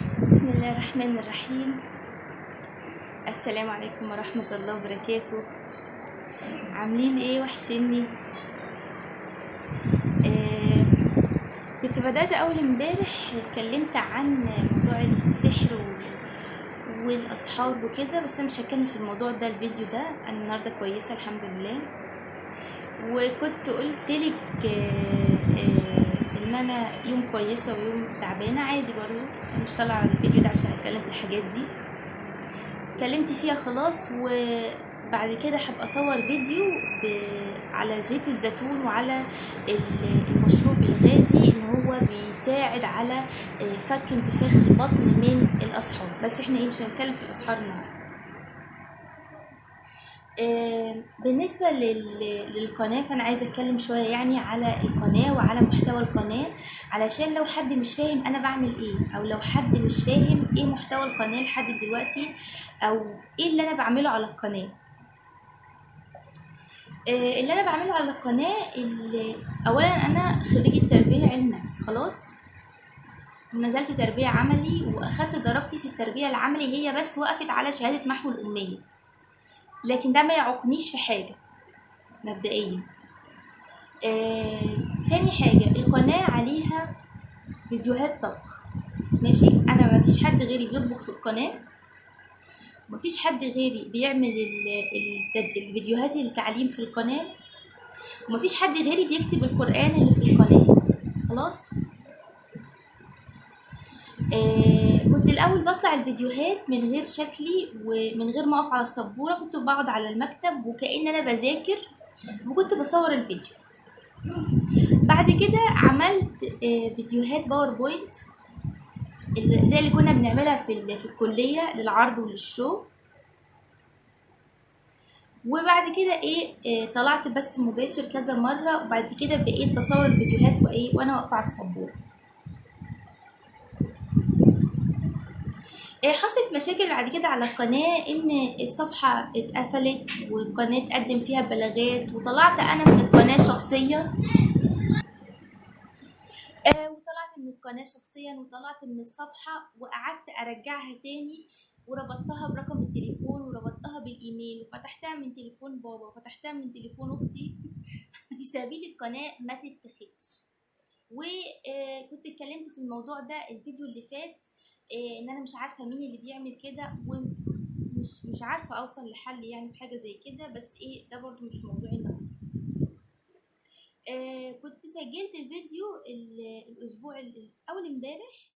بسم الله الرحمن الرحيم. السلام عليكم ورحمة الله وبركاته. عاملين ايه؟ وحشني. كنت بدأت اول امبارح اتكلمت عن موضوع السحر والاسحار وكده، بس انا مش هتكلم في الموضوع ده الفيديو ده. انا النهارده كويسة الحمد لله، وكنت قلت لك ان انا يوم كويسة ويوم تعبانة عادي، برضو انا مش طالعه الفيديو ده عشان اتكلم في الحاجات دي، اتكلمت فيها خلاص. وبعد كده هبقى اصور فيديو على زيت الزيتون وعلى المشروب الغازي ان هو بيساعد على فك انتفاخ البطن من الاسحار، بس احنا مش هنتكلم في الاسحار النهارده. بالنسبة للقناة، فأنا عايزة أتكلم شوية يعني على القناة وعلى محتوى القناة، علشان لو حد مش فاهم أنا بعمل إيه، أو لو حد مش فاهم إيه محتوى القناة لحد دلوقتي، أو إيه اللي أنا بعمله على القناة. اللي أنا بعمله على القناة، أولا أنا خريجة تربية علم نفس خلاص، ونزلت تربية عملي وأخدت درجتي في التربية العملي، هي بس وقفت على شهادة محو الأمية، لكن ده ما يعوقنيش في حاجة مبدئيا. تاني حاجة، القناة عليها فيديوهات طبخ، ماشي. انا ما فيش حد غيري بيطبخ في القناة، ما فيش حد غيري بيعمل الفيديوهات التعليم في القناة، وما فيش حد غيري بيكتب القرآن اللي في القناة خلاص. كنت الاول بطلع الفيديوهات من غير شكلي ومن غير ما اقف على السبوره، كنت بقعد على المكتب وكأن انا بذاكر وكنت بصور الفيديو. بعد كده عملت فيديوهات PowerPoint زي اللي كنا بنعملها في الكلية للعرض ولل show. وبعد كده طلعت بس مباشر كذا مرة، وبعد كده بقيت بصور الفيديوهات وانا واقفة على السبوره. حصلت مشاكل بعد كده على القناة، ان الصفحة اتقفلت والقناة اتقدم فيها بلاغات، وطلعت انا من القناة شخصيا، وطلعت من الصفحة وقعدت ارجعها تاني، وربطتها برقم التليفون وربطتها بالايميل، وفتحتها من تليفون بابا وفتحتها من تليفون اختي في سبيل القناة ما تتاخدش. وكنت اتكلمت في الموضوع ده الفيديو اللي فات، ان انا مش عارفه مين اللي بيعمل كده، ومش مش عارفه اوصل لحل يعني في حاجة زي كده، بس ده برضو مش موضوعي النهارده. كنت سجلت الفيديو الاسبوع اول امبارح.